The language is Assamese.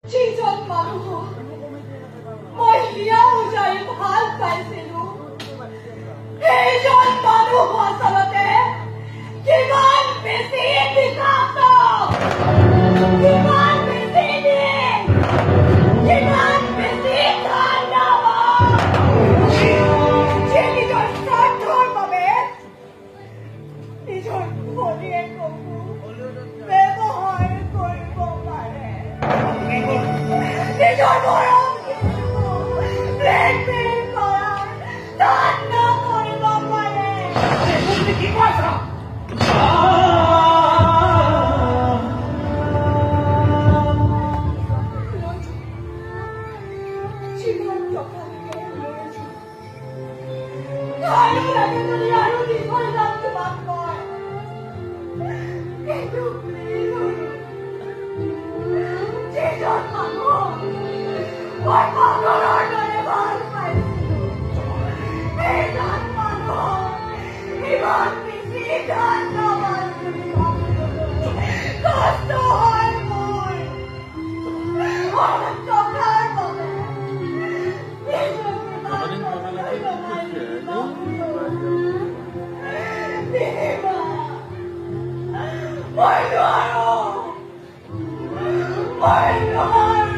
যিজন মানুহক মই হিয়া উজাৰি ভাল পাইছিলো, সেইজন মানুহ আচলতে কিমান বেছি বিষাক্ত, কিমান বেছি নীচ, কিমান বেছি ধান্দাবাজ, যিয়ে নিজৰ স্বাৰ্থৰ বাবে নিজৰ ভনীয়েককো ব্যৱহাৰ কৰিব পাৰে, নিজৰ মৰমখিনিকো ব্লেকমেইল কৰাৰ ধান্দা কৰিব পাৰে। তুমি কি কৈছা? লৈ যোৱা, যিমান টকা লাগে লৈ যোৱা, আৰু লাগে যদি আৰু দি থৈ যাম তোমাক মই। কিন্তু প্লিজ, যিজন মানুহ মই পাগলৰ দৰে ভাল পাইছিলো, সেইজন মানুহ ইমান বেছি ধান্দাবাজ বুলি ভাবিবলৈ কষ্ট হয় মোৰ। অলপ টকাৰ বাবে নিজকে বান্ধলৈ লগাই নিদিবা, নিদিবা। মই নোৱাৰো, মই নোৱাৰো।